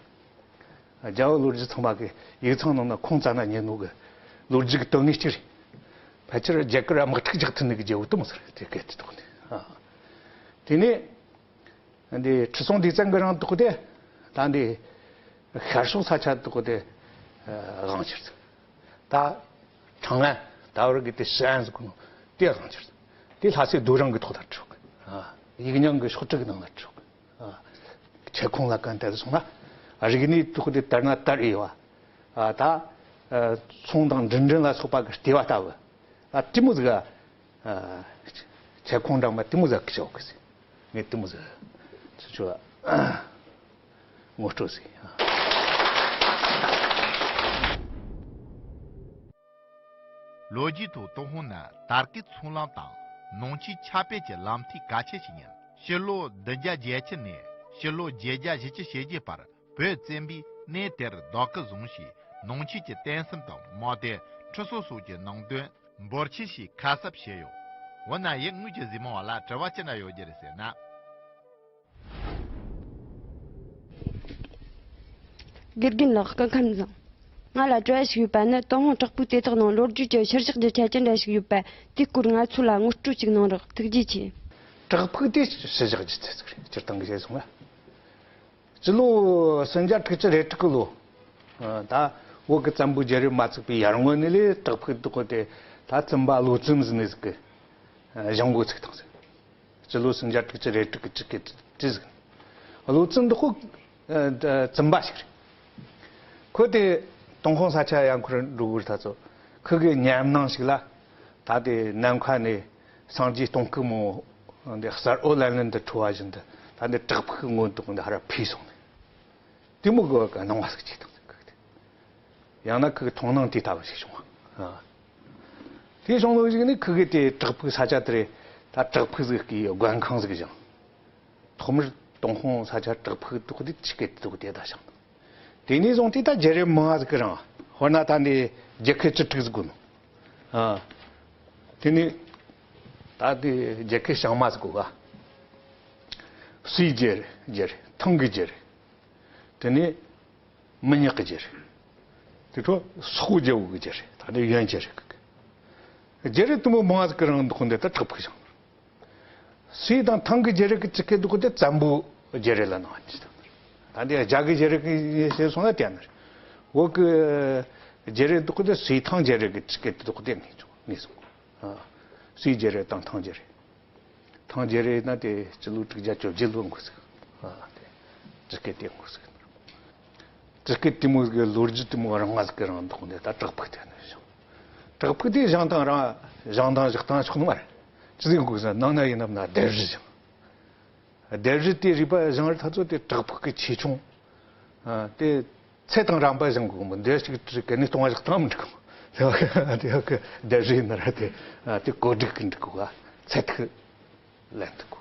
རྒྱ་བོད་ལོ་རྒྱུས་ཚང་མ་གི་ཡིག་ཚང་ནང་ན་ཁུངས་བཙན་ན་རྙེད་ནོ་གི་ལོ་རྒྱུས་ཀྱི་དོན་དངོས་གཅིག་རེད། ཕལ་ཆེར་རྒྱ་གར་དམག་འཁྲུག་རྒྱག་ཐུབ་ནི་གི་རྒྱལ་པོ་དུ་མོ་ཟེར་དེ་སྐད་དེ་དོགས་ནས། དེ་ནས། འདི་ཁྲི་སྲོང་ལྡེ་བཙན་གྱི་རིང་དུ་དེ། ད་འདི་ཤར་ཕྱོགས་ས་ཆ་དུ་དེ་དབང་ཕྱིར། ད་ཁྲང་ཨན་ད་བར་གྱི་དེ་ཧྲི་ཨན་ཟེར་གོ་ནོ་དེ་དབང་ཕྱིར། དེ་ལྷ་སའི་རྡོ་རིང་གི་ཐོག་ལ་བྲིས་ཡོད། ཡིག་རྙིང་གི་ཤོག་དྲིལ་གྱི་ནང་ལ་བྲིས་ཡོད། ཆེ་ཁུངས་ལ་གན་དེ་སོང་ན་རིག་གནས་དུ་དེ་དར་ན་དར་ཡོད་པ། ད་ཚོང་དང་འབྲེལ་འདྲེན་ལ་སོགས་པ་གི་ལྟེ་བ་ལྟ་བུ། ཨ་དེ་མོ་ཟིག་ཨ། ཁྱེད་ཁོང་འདྲ་མ་དེ་མོ་ཟིག་ཁི་ཆོག་གི་ཟིག་ངས་དེ་མོ་ཟིག་ཁི་ཆོག་ཨ། ངོ་སྤྲོད་ཟིག་ཨ། ལོ་རྒྱུས་ཐོག་ཏུན་ཧོང་ནི་དར་གོས་ཚོང་ལམ་དང་ནང་ཆོས་ཁྱབ་སྤེལ་གྱི་ལམ་ཐིག་གལ་ཆེ་ཞིག་ཡིན། ཕྱི་ལོ་བདུན་བརྒྱ་བརྒྱད་ཅུ་ནས་ཕྱི་ལོ་བརྒྱད་བརྒྱ་བཞི་བཅུ་ཞེ་བརྒྱད་བར་བོད་བཙན་པོས་གནས་དེར་རྡོ་སྐུ་བཟུང་ཞིང་ནང་ཆོས་ཀྱི་རྟེན་གསུམ་དང་མོ་དེ་ཁྲི་སོ་སོགས་ཀྱི་ནང་དོན་འབོར་ཆེན་ཞིག་ཁ་གསབ་བྱས་ཡོད། འོ་ན་ཡུལ་དངོས་ཀྱི་གཟིགས་མོ་བ་ལ་དྲི་བ་ཅི་འདྲ་ཡོད་རྒྱུ་རེད་ཟེར་ན། དགེ་རྒན་ལགས་སྐུ་ཁམས་བཟང་། ང་ལ་དྲི་བ་ཞིག་ཡོད་པ་ནི་ཏུན་ཧོང་བྲག་ཕུག་དེ་དག་ནང་ལོ་རྒྱུས་ཀྱི་ཕྱིར་བཞག་རྒྱུ་ཆ་ཅི་འདྲ་ཞིག་ཡོད་པ་དེའི་སྐོར་ང་ཚོ་ལ་ངོ་སྤྲོད་ཅིག་གནང་རོགས། ཐུགས་རྗེ་ཆེ། བྲག་ཕུག་དེ་ཕྱིར་བཞག་རྒྱུ་ཆ་ཟིག་རེད། སྤྱིར་བཏང་གི་བཤད་སོང་ན། སྤྱི་ལོ་སུམ་བརྒྱ་དྲུག་ཅུ་རེ་དྲུག་གི་ལོ། ད་བོད་ཀྱི་བཙན་པོའི་རྒྱལ་རབས་མ་བཙུགས་པའི་ཡར་སྔོན་ནས་ལས་བྲག་ཕུག་དུ་བཀོད་དེ་ད་བཙུན་པ་ལོ་བཙུན་ཟེར་ནས་ཟིག་གི་བཞེངས་འགོ་ཚུགས་བཏང་ཟིག་སྤྱི་ལོ་སུམ་བརྒྱ་དྲུག་ཅུ་རེ་དྲུག་གི་དྲུག་གི་དྲུག་ཟིག་ལོ་བཙུན་འདི་ཁོ་བཙུན་པ་ཞིག་རེད། ཁོ་དེ་ཏུན་ཧོང་ས་ཆ་ཡང་ཁོར་འགྲོ་དགོས་ད་ཚོ་ཁོ་གི་ཉམས་སྣང་ཞིག་ལ། ད་དེ་ནམ་མཁའ་ནས་སངས་རྒྱས་སྟོང་སྐུ་མོ་འདི་གསལ་བོ་ལམ་ལམ་དུ་འཕྲོ་བ་བཞིན་དུ་ད་འདི་བྲག་ཕུག་སྔོན་དུ་འདི་ཧར་འཕེལ་སོང་ནས། དེ་མོ་གི་སྣང་བ་ཟིག་ཅིག་བཏང་ཟིག་གི་དེ། ཡང་ན་ཁོ་གི་མཐོང་སྣང་དེ་ལྟ་བུ་ཞིག་བྱུང་བ། དེ་བྱུང་ལོ་ཞིག་ནས་ཁོ་གི་དེ་བྲག་ཕུག་ས་ཆ་དེ་རེད། ད་བྲག་ཕུག་ཟིག་གི་མགོན་ཁང་ཟིག་བཞེངས། ཐོག་མར་ཏུན་ཧོང་ས་ཆ་བྲག་ཕུག་དུ་དེ་ཆི་སྐད་དུ་དེ་ད་བཞེངས། དེ་ནས་བཟུང་སྟེ་ད་རྒྱལ་རབས་མང་ཟིག་གི་རིང་ དཔེར་ན་ད་འདི་རྒྱལ་ཁབ་བཅུ་དྲུག་ཟེར་གོ་ནོ། ཨ། དེ་ནི་ད་འདི་རྒྱལ་ཁབ་བྱང་མ་ཟེར་གོ་ག། སུའི་རྒྱལ་རེད། རྒྱལ་རེད། ཐང་གི་རྒྱལ་རེད། དེ་ནི་མི་ཉག་གི་རྒྱལ་རེད། དེ་འཕྲོ་སོག་པོ་རྒྱལ་པོ་གི་རྒྱལ་རེད། ད་འདི་ཡོན་རྒྱལ་རེད་གི། རྒྱལ་རེད་དུ་མོ་མང་ཟིག་གི་རང་འདུག་འདི་ད་བྲག་ཕུག་བྱང་། སུའི་དང་ཐང་གི་རྒྱལ་རིགས་ཀྱི་ཅི་སྐད་འདུག་དེ་བཙན་པོ་རྒྱལ་རིགས་ལ་ནང་ནས་དང་། ད་འདི་རྒྱ་གི་རྒྱལ་རིགས་ཀྱི་ཞེས་སོང་ན་དེ་ནར། བོད་ཀྱི་རྒྱལ་རིགས་འདུག་དེ་སུའི་ཐང་རྒྱལ་རིགས་ཀྱི་ཅི་སྐད་འདུག་དེ་ངེས་བྱུང་ངེས་སོང་། ཨ། སུའི་རྒྱལ་རིགས་དང་ཐང་རྒྱལ་རིགས། ཐང་རྒྱལ་རིགས་ན་དེ་སྤྱི་ལོ་དྲུག་བརྒྱ་བཅོ་བརྒྱད་ལོ་འགོ་ཚུགས། ཨ། དེ་ཅི་སྐད་དེ་འགོ་ཚུགས། ཅི་སྐད་དེ་མོ་གི་ལོ་རྒྱུས་དེ་མོ་རང་ང་ཟིག་གི་རང་འདུག་འདི་ད་བྲག་ཕུག་དེ་ནས་བཞེངས། བྲག་ཕུག་དེ་བཞེངས་སྟངས་རང་བཞེངས་སྟངས་བཞག་སྟངས་ཆོག་ནི་མ་རེད། ཅི་ཟིག་དགོས་ཟེར་ན་ནང་ན་ཡིན་ནམ་ན་ལྡེབས་རིས་བཞེངས། ལྡེབས་རིས་དེ་རིག་པ་བཞེངས་རིས་ཐ་ཚོ་དེ་བྲག་ཕུག་གི་ཆེ་ཆུང་། ཨ། དེ་ཚད་དང་རན་པ་བཞེངས་དགོས་མོ། འདི་གཅིག་དྲུག་གི་ནི་སྟོང་བ་བཞག་སྟངས་མི་འགྲིག་གི་མོ། དེ་བ་གི་དེ་བ་གི་ལྡེབས་རིས་ཡིན་ན་ར་དེ། ཨ། དེ་གོ་སྒྲིག་གི་འགྲིག་གོ་ག་ཚད་ཐིག་ལེན་ཐུབ་གོ།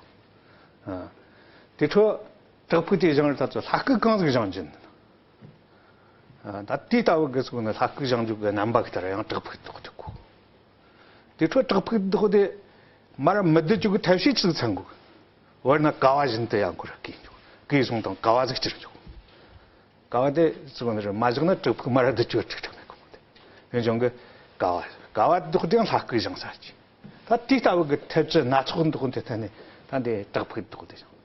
ཨ། དེ་འཕྲོ་བྲག་ཕུག་དེ་བཞེངས་རིས་ཐ་ཚོ་ལྷ་སྐུ་གང་ཟིག་བཞེངས་རྒྱུ་ཡིན། ཨ། ད་དེ་ལྟ་བུ་གི་ཚོགས་ནི་ལྷ་སྐུ་བཞེངས་རྒྱུ་གི་རྣམ་པ་གི་ལྟར་ཡང་བྲག་ཕུག་འདུག་ཐུག་གོ། དེ་འཕྲོ་བྲག་ཕུག་འདུག་དེ་མར་མི་བསྡུ་རྒྱུ་གི་ཐབས་ཤེས་ཅི་ཟིག་འཚོལ་དགོས། བར་ན་ཀ་བ་བཞིན་དུ་ཡང་ཁོ་ར་གས་འཇུག་གས་སོང་དང་ཀ་བ་ཟིག་ཅིར་འཇུག་ཀ་བ་དེ་ཚོགས་ནི་རེད་མ་བཞག་ན་བྲག་ཕུག་མར་བསྡུ་རྒྱུ་གི་ཁྲིག་ཁྲིག་མེད་གོ་མོ། དེ་ཡིན་ཀྱང་གི་ཀ་བ་ཀ་བ་འདུག་དེ་ཡང་ལྷ་སྐུ་བཞེངས་ས་ཅི། ད་དེ་ལྟ་བུ་གི་ཐབས་ཇུས་སྣ་ཚོགས་འདུག་དེ་ཐད་ནས་ད་འདི་བྲག་ཕུག་འདུག་དེ་བཞེངས།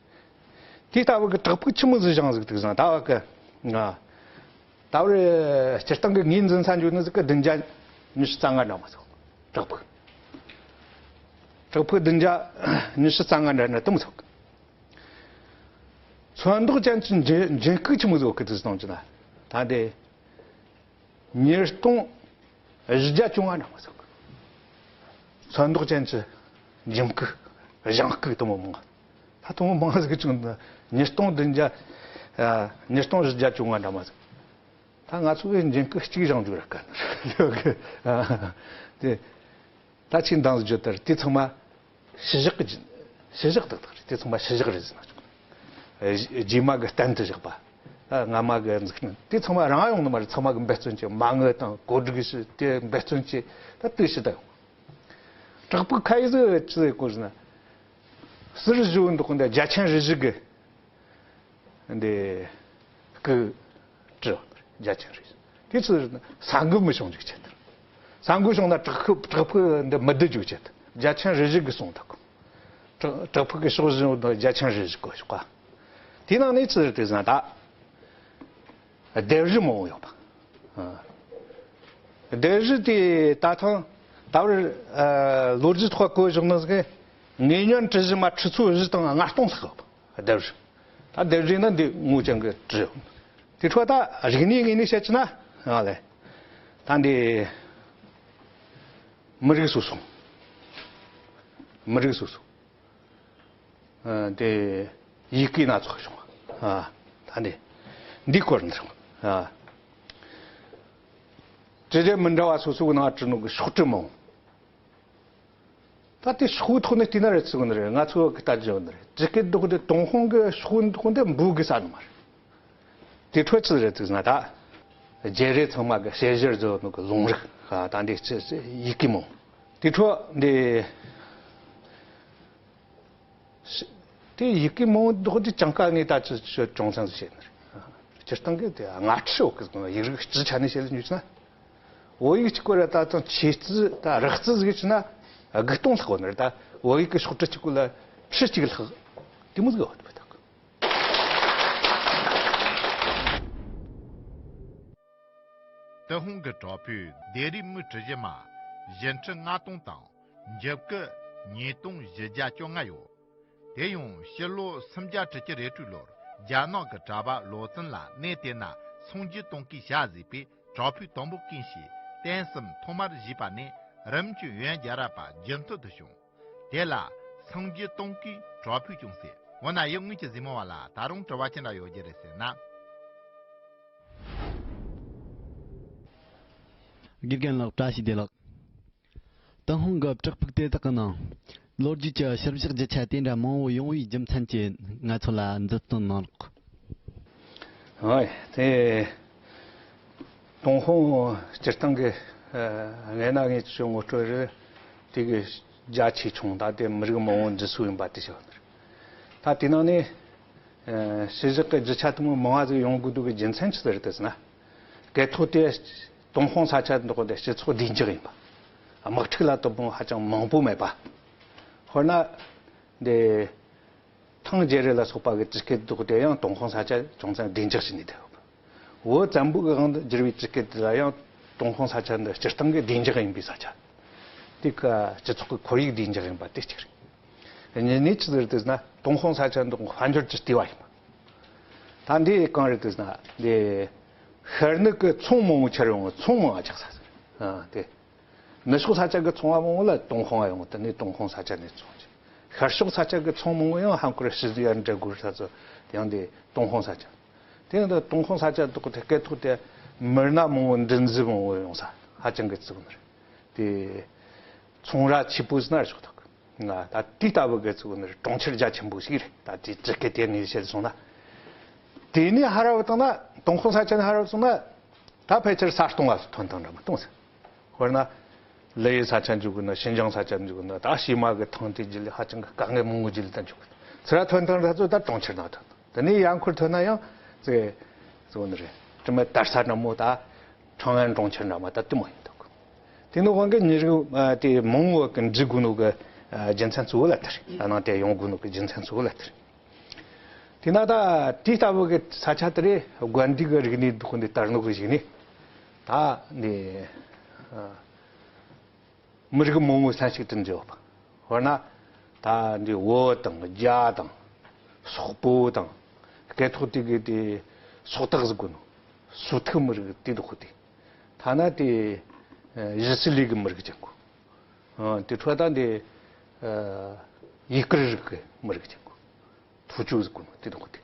དེ་ལྟ་བུ་གི་བྲག་ཕུག་ཆི་མོ་ཟིག་བཞེངས་ཟིག་འདུག་ཟེར་ན་ད་བ་གི། ང་། ད་བར་སྤྱིར་བཏང་གི་ངོས་འཛིན་ས་འཇོག་ནི་ཟིག་གི་བདུན་བརྒྱ་ཉི་ཤུ་རྩ་ལྔ་འདྲ་མ་ཟིག་བྲག་ཕུག་བྲག་ཕུག་བདུན་བརྒྱ་ཉི་ཤུ་རྩ་ལྔ་འདྲ་ནི་དུ་མ་ཟིག་ཚོན་མདོག་ཅན་གྱི་འཇིམ་འཇིམ་སྐུ་ཆི་མོ་ཟིག་གི་དུ་སོང་ཅི་ན། ད་དེ། ཉིས་སྟོང་བཞི་བརྒྱ་བཅོ་ལྔ་འདྲ་མ་ཟིག་ཚོན་མདོག་ཅན་གྱི་འཇིམ་སྐུ། བཞེངས་སྐུ་དུ་མོ་མང་། ད་དུ་མོ་མང་ཟིག་ཅུང་འདི་ཉིས་སྟོང་བདུན་བརྒྱ། ཨ། ཉིས་སྟོང་བཞི་བརྒྱ་བཅོ་ལྔ་འདྲ་མ་ཟིག་ད་ང་ཚོ་གི་འཇིམ་སྐུ་གཅིག་བཞེངས་རྒྱུ་ར་དཀའ་ནི་རེད། དེ། ད་ཆིག་འདང་ཟིག་བརྗོད་དར་དེ་ཚང་མ། ཕྱི་བཞག་གི་ཕྱི་བཞག་ཏག་ཏག་རེད། དེ་ཚང་མ་ཕྱི་བཞག་རེད་ཟེར་ན་ཆོག་རྗེས་མ་གི་གཏན་དུ་བཞག་པ། ད་སྔ་མ་གི་འཛུགས་སྐྲུན་དེ་ཚང་མ་རང་ཡོང་ནི་མ་རེད། ཚང་མ་གི་འབད་བརྩོན་བྱས་མ་དངུལ་དང་བཀོད་སྒྲིག་བྱས་དེ་འབད་བརྩོན་བྱས་ད་དུས་ཕྱི་ད་ཡོང་། བྲག་ཕུག་ཁ་ཡི་ཟིག་ཅི་ཟེར་གོ་ཟེར་ན། ཟུར་བཞུགས་འདུག་འདི་རྒྱ་ཆེན་རི་བཞི་གི་འདི་སྐུ་བྲི་བ་རྒྱ་ཆེན་རེད། དེ་ཚོ་ས་འགུལ་མི་བྱུང་རྒྱུ་ཆེད་དུ། ས་འགུལ་བྱུང་ན་བྲག་ཕུག་བྲག་ཕུག་འདི་མི་བསྡུ་རྒྱུ་ཆེད་དུ། རྒྱ་ཆེན་རི་བཞི་གི་གསུང་དག་གོ། བྲག་བྲག་ཕུག་གི་ཕྱོགས་བཞི་བོ་རྒྱ་ཆེན་རི་བཞི་གོ་ཞོག་པ། དེ་ནང་ནས་ཚུར་དེ་ཟ་ད། ལྡེབས་རིས་མང་བོ་ཡོད་པ། ཨ། ལྡེབས་རིས་དེ་ད་ཐེངས་ད་བར། ཨ། ལོ་རྒྱུས་ཐོག་བཀོད་བཞག་ནི་ཟིག་ངེས་སྙོམས་བྲི་གཞི་མ་ཁྲི་ཚོ་བཞི་དང་ལྔ་སྟོང་ལྷག་ཡོད་པ་ལྡེབས་རིས། ད་ལྡེབས་རིས་ནི་འདི་ངོ་ཅན་གི་བྲི་ཡོད། དེ་འཕྲོ་ད་རིག་གནས་ངོས་ནས་བཤད་ཀྱི་ན་ཡང་ལེ། ད་འདི་མི་རིགས་སོ་སོ། མི་རིགས་སོ་སོ། ཨ། དེ་ཡི་གེ་སྣ་ཚོགས་བྱུང་། ཨ། ད་འདི་འདི་སྐོར་འདི་བྱུང་། ཨ། དེ་དེ་མི་འདྲ་བ་སོ་སོའི་ནང་བྲིས་ནོ་གི་ཤོག་དྲིལ་མང་། ད་དེ་ཤོག་ཐོག་ནས་བལྟས་ན་རེད་ཚུགས་ནི་རེད། ང་ཚོ་གི་ལྟ་རྒྱུ་ནི་རེད། ཇི་སྐད་འདུག་དེ་ཏུན་ཧོང་གི་ཤོག་འདུག་དེ་འབུ་གི་ས་ནི་མ་རེད། དེ་འཕྲོ་ཅི་རེད་ཟེར་ན་ད། རྒྱལ་རིགས་ཚང་མ་གི་དཔྱད་གཞིར་བཟོ་ནོ་གི་ལུང་རིགས། ཨ། ད་འདི་ཅི་ཡི་གེ་མོ། དེ་འཕྲོ་འདི། དེ་ཡི་གེ་མོ་འདོགས་དེ་ཅང་ཀ་ངས་ད་ཅི་ཅི་ཅུང་ཙམ་བཤད་ནི་རེད། སྤྱིར་བཏང་གི་དེ་སྔ་ཕྱི་འོག་གི་ཡིག་རིགས་སྤྱི་ཆ་ནས་བཤད་ལ་ཉུས་ན། བོད་ཡིག་གཅིག་པོ་ར་ད་ཙང་ཆེ་རྩི་ད་རགས་རྩི་ཟིག་བྱས་ན་དགུ་སྟོང་ལྷག་ཡོད་ནི་རེད། ད་བོད་ཡིག་གི་ཤོག་དྲིལ་གཅིག་པོ་ལ་ཁྲི་གཅིག་ལྷག་དེ་མོ་ཟིག་ཡོད་པ་ད། ཏུན་ཧོང་གི་བྲག་ཕུག་ལྡེབས་རིས་མིག་བྲི་གཞི་མ་བཞི་ཁྲི་ལྔ་སྟོང་དང་འཇིམ་སྐུ་ཉིས་སྟོང་བཞི་བརྒྱ་བཅོ་ལྔ་ཡོད། དེ་ཡང་ཕྱི་ལོ་སུམ་བརྒྱ་དྲུག་ཅུ་རེ་དྲུག་ལོར་རྒྱ་ནག་གི་གྲྭ་པ་ལོ་ཙིན་ལ་གནས་དེ་ན་སངས་རྒྱས་སྟོང་སྐུའི་ཞལ་གཟིགས་པས་བྲག་ཕུག་དང་པོ་བརྐོས་ཤིང་རྟེན་གསུམ་ཐོག་མར་བཞེངས་པ་ནས་རིམ་གྱིས་ཡོན་རྒྱལ་རབས་པ་རྒྱུན་མཐུད་དུ་བྱུང་། དེ་ལ་སངས་རྒྱས་སྟོང་སྐུའི་བྲག་ཕུག་ཀྱང་ཟེར། འོ་ན་ཡུལ་དངོས་ཀྱི་གཟིགས་མོ་བ་ལ་ད་རུང་དྲི་བ་ཅི་འདྲ་ཡོད་རྒྱུ་རེད་ཟེར་ན། དགེ་རྒན་ལགས་བཀྲ་ཤིས་བདེ་ལེགས། ཏུན་ཧོང་གི་བྲག་ཕུག་དེ་དག་གི་ནང་ལོ་རྒྱུས་ཀྱི་ཕྱིར་བཞག་རྒྱུ་ཆ་དེ་འདྲ་མང་བོ་ཡོང་བའི་རྒྱུ་མཚན་གྱིས་ང་ཚོ་ལ་མཛུབ་སྟོན་གནང་རོགས། ཨོ་ཡ། དེ་ ཏུན་ཧོང་སྤྱིར་བཏང་གི་ཨ་སྔས་ན་ངས་ཅིག་ངོ་སྤྲོད་རེ་དེ་གི་རྒྱ་ཆེ་ཆུང་ད་དེ་མི་རིགས་མང་བོ་འདུས་སོ་ཡིན་པ་དེ་བྱས་པ་ནི་རེད། ད་དེ་ནང་ནས་ཨ་ཕྱི་བཞག་གི་རྒྱུ་ཆ་དེ་མོ་མང་བ་ཟིག་ཡོང་དགོས་འདུག་གི་རྒྱུ་མཚན་ཅི་ཟིག་རེད་ཟེར་ན། སྐད་ཐོག་དེ་ཏུན་ཧོང་ས་ཆ་འདི་དག་དེ་སྤྱི་ཚོགས་བདེ་འཇགས་ཡིན་པ། དམག་འཁྲུག་ལ་དོ་དགོང་ཧ་ཅང་མང་པོ་མེད་པ། དཔེར་ན་འདི། ཐང་རྒྱལ་རབས་ལ་སོགས་པ་གི་ཀྲི་ཀེ་ཏི་དེ་ཡང་ཏུན་ཧོང་ས་ཆ་ཅུང་ཙམ་བདེ་འཇགས་ཤིག་ནས་བསྡད་ཡོད། བོད་བཙན་པོ་གི་དབང་དུ་གྱུར་བའི་ཀྲི་ཀེ་ཏི་ལ་ཡང་ཏུན་ཧོང་ས་ཆ་འདི་སྤྱིར་བཏང་གི་བདེ་འཇགས་ཡིན་པའི་ས་ཆ། དེ་ཀ་སྤྱི་ཚོགས་ཀྱི་ཁོར་ཡུག་བདེ་འཇགས་ཡིན་པ་དེ་གཅིག་རེད། གཉིས་ནས་ཅི་ཟེར་དུས་ན་ཏུན་ཧོང་ས་ཆ་འདི་དཔལ་འབྱོར་གྱི་ལྟེ་བ་ཡིན་པ། ད་འདི་གང་རེད་དུས་ན་འདི་ཤར་ནུབ་ཀྱི་ཚོང་མང་བོ་ཆར་ཡོང་ཚོང་མང་བ་ཆགས་ས་ཟེར། ཨ་དེ། ནུབ་ཕྱོགས་ས་ཆ་གི་ཚོང་བ་མང་བོ་ལ་ཏུན་ཧོང་ཡོང་དེ་ནས་ཏུན་ཧོང་ས་ཆ་ནས་ཚོང་བྱེད། ཤར་ཕྱོགས་ས་ཆ་གི་ཚོང་མང་བོ་ཡང་ཧང་ཀོར་ཞི་ཟི་ཡ་འདྲ་དགོས་ས་ཚོ་ཡང་དེ་ཏུན་ཧོང་ས་ཆ། དེ་ཡང་དེ་ཏུན་ཧོང་ས་ཆ་དག་དེ་སྐད་ཐོག་དེ་མི་སྣ་མང་བོ་མདུན་ཟི་མང་བོ་ཡོང་ས་ཧ་ཅང་གི་བཙུགས་ནི་རེད། དེ་ཚོང་ར་ཆེ་པོ་ཟིན་ན་ཕྱོགས་ཐོག་ང་ད་དེ་ལྟ་བུ་གི་བཙུགས་ནི་རེད། གྲོང་ཁྱེར་རྒྱ་ཆེན་པོ་ཞིག་རེད། ད་དེ་ཅི་སྐད་དེ་ནས་བཤད་སོང་ན། དེ་ནས་ཧ་ར་བ་བཏང་ན་ཏུན་ཧོང་ས་ཆ་ནས་ཧ་ར་བ་སོང་ན། ད་ཕལ་ཆེར་ས་སྟོང་བ་ཐོན་ཐང་འདྲ་མི་གཏོང་ཟེར། དཔེར་ན། ལི་ཡི་ས་ཆ་འཇུག་གི་ན་ཤིན་ཅང་ས་ཆ་འཇུག་གི་ན་ད་ཤི་མ་གི་ཐང་དེ་ཇི་ལི་ཧ་ཅང་གི་དཀའ་ངལ་མང་བོ་ཇི་ལི་ད་འཇུག་གི། ཚུར་ཐོན་ཐང་ད་ཚོ་ད་གྲོང་ཁྱེར་ནང་ཐོན། དེ་ནས་ཡང་ཁུར་ཐོན་ན་ཡང་ཙེ་ཙོ་ནི་རེད། དྲི་མེད་དར་ས་འདྲ་མོ་ད་ཁྲང་ཨན་གྲོང་ཁྱེར་འདྲ་མ་ད་དེ་མོ་ཡིན་འདུག་དེ་ནི་དབང་གི་མི་རིགས་དེ་མང་བོ་གི་འཇུག་གི་ནོ་གི་རྒྱུ་མཚན་གཙོ་བོ་ལ་དེ་རེད། ད་ནང་དེ་ཡོང་གི་ནོ་གི་རྒྱུ་མཚན་གཙོ་བོ་ལ་དེ་རེད། དེས་ན་ད་དེ་ལྟ་བུ་གི་ས་ཆ་དེ་རེད། དགོན་སྡེ་གི་རིག་གནས་འདུག་འདི་དར་ནོ་གི་གཞུག་ནས་ད་འདི་མི་རིགས་མང་བོ་ལྷན་ཅིག་ཏུ་འབྱོར་བ། དཔེར་ན་ད་འདི་བོད་དང་རྒྱ་དང་སོག་པོ་དང་སྐད་ཐོག་དེ་གི་དེ་སོག་སྟག་ཟེར་གོ་ནོ་སོ་ཐུ་མི་རིགས་དེ་འདུག་དེ། ཐ་ན་དེ་ཡི་སི་ལི་གི་མི་རིགས་ཅན་གོ། དེ་འཕྲོ་ད་འདི་ཡི་གེར་རིགས་གི་མི་རིགས་ཅན་གོ། ཐུ་ཅུ་ཟེར་གོ་ནོ་དེ་དང་གོ་དེ།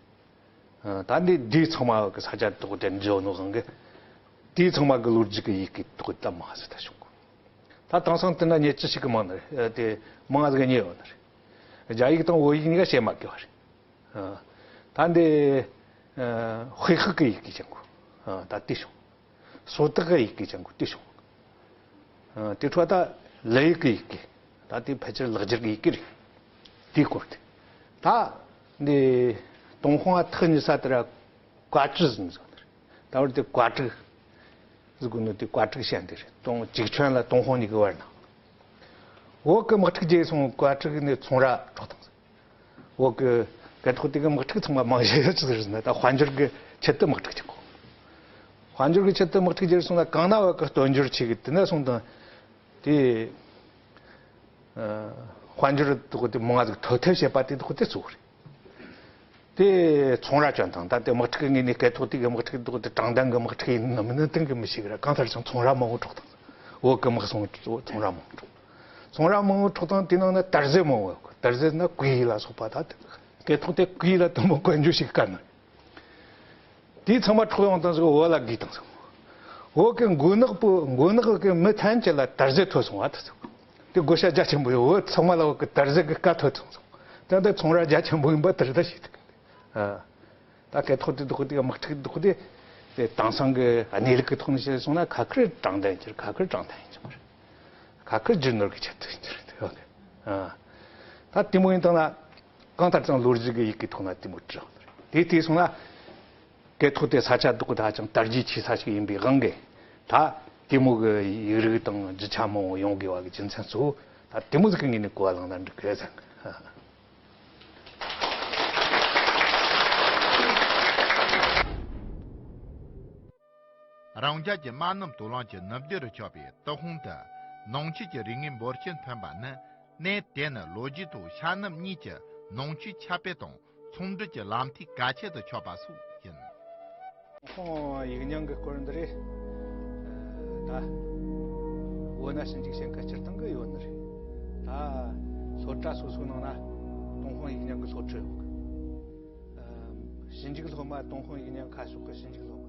ད་འདི་འདི་ཚང་མ་གི་ས་ཆ་དག་དེ་འཇོ་ནོ་གང་གི། དེ་ཚང་མ་གི་ལོ་རྒྱུས་ཀྱི་ཡི་གེ་དག་ད་མ་ཟེར་ད་བྱུང་གོ། ད་དེང་སང་དེ་ན་ཉེ་ཅི་ཞིག་གི་མང་ནི་རེད། དེ་མང་ཟིག་ཉེ་ཡོད་ནི་རེད། རྒྱ་ཡིག་དང་བོད་ཡིག་གཉིས་ཀ་བཤད་མ་དགོས་པ་རེད། ད་འདི་དཔེ་ཤག་གི་ཡི་གེ་ཅན་གོ། ད་དེ་བྱུང་། སོ་ཐུ་གི་ཡི་གེ་ཅན་གོ་དེ་བྱུང་། ཨ་དེ་འཕྲོ་ད་ལི་ཡི་གི་ཡི་གེ། ད་དེ་ཕལ་ཆེར་ལེགས་སྦྱར་གི་ཡི་གེ་རེད། དེའི་སྐོར་དེ། ད་འདི་ཏུན་ཧོང་ཐག་ཉེ་ས་དེ་ར་ཀ་ཀྲི་ཟེར་ནི་ཟེར་ནི་རེད། ད་བར་དེ་ཀ་ཀྲི་ཟེར་གོ་ནོ་དེ་ཀ་ཀྲི་ཤན་དེ་རེད། ཏུན་ཅིག་ཆོན་ལ་ཏུན་ཧོང་གཉིས་ཀྱི་བར་ན། བོད་ཀྱི་དམག་འཁྲུག་རྒྱས་སོང་། ཀ་ཀྲི་ནས་ཚོང་ར་འཕྲོག་བཏང་། བོད་ཀྱི་སྐད་ཐོག་དེ་གི་དམག་འཁྲུག་ཚང་མ་མང་ཤོས་ཅི་ཟེར་ན་ད་དཔལ་འབྱོར་གྱི་ཆེད་དུ་དམག་འཁྲུག་ཅིག་གོ། དཔལ་འབྱོར་གྱི་ཆེད་དུ་དམག་འཁྲུག་རྒྱག་སོང་ན་གང་ན་བོད་ཀྱི་དཔལ་འབྱོར་ཆེ་གི་དེ་ན་སོང་དང་། དེ་ཨ་དཔལ་འབྱོར་དེ་གོ་དེ་མང་ཟིག་ཐོ་ཐབས་བྱེད་པ་དེ་དེ་གོ་དེ་གཙོ་བོ་རེད། དེ་ཚོང་ར་བཅོན་དང་ད་དེ་དམག་འཁྲུག་གི་ངོས་ནས་སྐད་ཐོག་དེ་གི་དམག་འཁྲུག་དེ་གོ་དེ་དྲང་བདེན་གྱི་དམག་འཁྲུག་ཡིན་ནམ་མིན་ནམ་གཏན་གྱི་མི་ཤེས་གི་ར། གང་ལྟར་ཀྱང་ཚོང་ར་མང་བོ་འཕྲོག་དང་། བོད་ཀྱི་དམག་སོང་ཚོང་ར་མང་བོ་འཕྲོག་ཚོང་ར་མང་བོ་འཕྲོག་དང་དེ་ནང་ན་དར་ཟས་མང་བོ་ཡོད་གི། དར་ཟས་ན་གོས་ལ་སོགས་པ་ད་དེ་སྐད་ཐོག་དེ་གོས་ལ་དུམ་བུ་བཀོལ་འཇུག་ཞིག་དཀའ་ནི། དེའི་ཚང་མ་འཕྲོག་ཡོང་དང་ཟིག་བོད་ལ་བསྒུགས་དང་ཟིག་བོད་ཀྱི་མགོ་ནག་པོ་མགོ་ནག་གི་མི་ཐམས་ཅད་ལ་དར་ཟས་ཐོས་སོང་བ་དེ་ཟིག་དེ་བགོ་བཤའ་རྒྱ་ཆེན་པོ་ཡོད། བོད་ཚང་མ་ལ་བོད་ཀྱི་དར་ཟས་ཀྱི་བཀའ་ཐོས་སོང་ཟིག་དེ་འདི་ཚོང་ར་རྒྱ་ཆེན་པོ་ཡིན་པ་དེ་རེད་ད་ཤེས་ཐུབ་གི། ཨ། ད་སྐད་ཐོག་དེ་འདུག་དེ་དམག་འཁྲུག་འདུག་དེ། དེ་དེང་སང་གི་གནས་ལུགས་ཀྱི་ཐོག་ནས་བཤད་སོང་ན་ཁ་ཁུར་དྲང་བདེན་གྱི་ཁ་ཁུར་དྲང་བདེན་ཡིན་གྱི་མ་རེད། ཁ་ཁུར་རྒྱུ་ནོར་གྱི་ཆེད་དུ་ཡིན་གྱི་རེད་དེ། ཨ། ད་དེ་མོ་ཡིན་དང་ན། གང་ལྟར་ཀྱང་ལོ་རྒྱུས་ཀྱི་ཡི་གེ་ཐོག་ན་དེ་མོ་བྲིས་ཡོད་རེད། དེ་བལྟས་སོང་ན། སྐད་ཐོག་དེ་ས་ཆ་འདུག་ད་ཅང་དར་རྒྱས་ཆེ་ས་ཞིག་ཡིན་པའི་དབང་གིས། ད་དེ་མོ་གི་ཡིག་རིགས་དང་རྒྱུ་ཆ་མང་བོ་ཡོང་དགོས་པ་གི་རྒྱུ་མཚན་གཙོ་བོ་ད་དེ་མོ་ཟིག་གི་ངོས་ནས་གོ་བ་བླངས་ན་འགྲིག་གི་བསམ། རང་རྒྱལ་གྱི་དམའ་ནུབ་མཐོ་ལང་གི་ནུབ་རྒྱུད་རུ་ཆགས་པའི་ཏུན་ཧོང་དུ་ནང་ཆོས་ཀྱི་རིག་གནས་འབོར་ཆེན་ཐོན་པ་ནི། གནས་དེ་ནི་ལོ་རྒྱུས་ཐོག་ཤར་ནུབ་གཉིས་ཀྱི་ནང་ཆོས་ཁྱབ་སྤེལ་དང་ཚོང་འབྲེལ་གྱི་ལམ་ཐིག་གལ་ཆེ་དུ་ཆགས་པ་སོགས་ཡིན། ཏུན་ཧོང་ཡིག་རྙིང་གི་སྐོར་འདི་རེད། ད་བོད་ན་ཞིབ་འཇུག་བྱེད་མཁན་སྤྱིར་བཏང་གི་ཡོད་ནི་རེད། ད་སློབ་གྲྭ་སོ་སོའི་ནང་ན་ཏུན་ཧོང་ཡིག་རྙིང་གི་སློབ་ཁྲིད་ཡོད་གི། ཞིབ་འཇུག་སློབ་མ་ཏུན་ཧོང་ཡིག་རྙིང་ཁ་ཕྱོགས་ཀྱི་ཞིབ་འཇུག་སློབ་མ།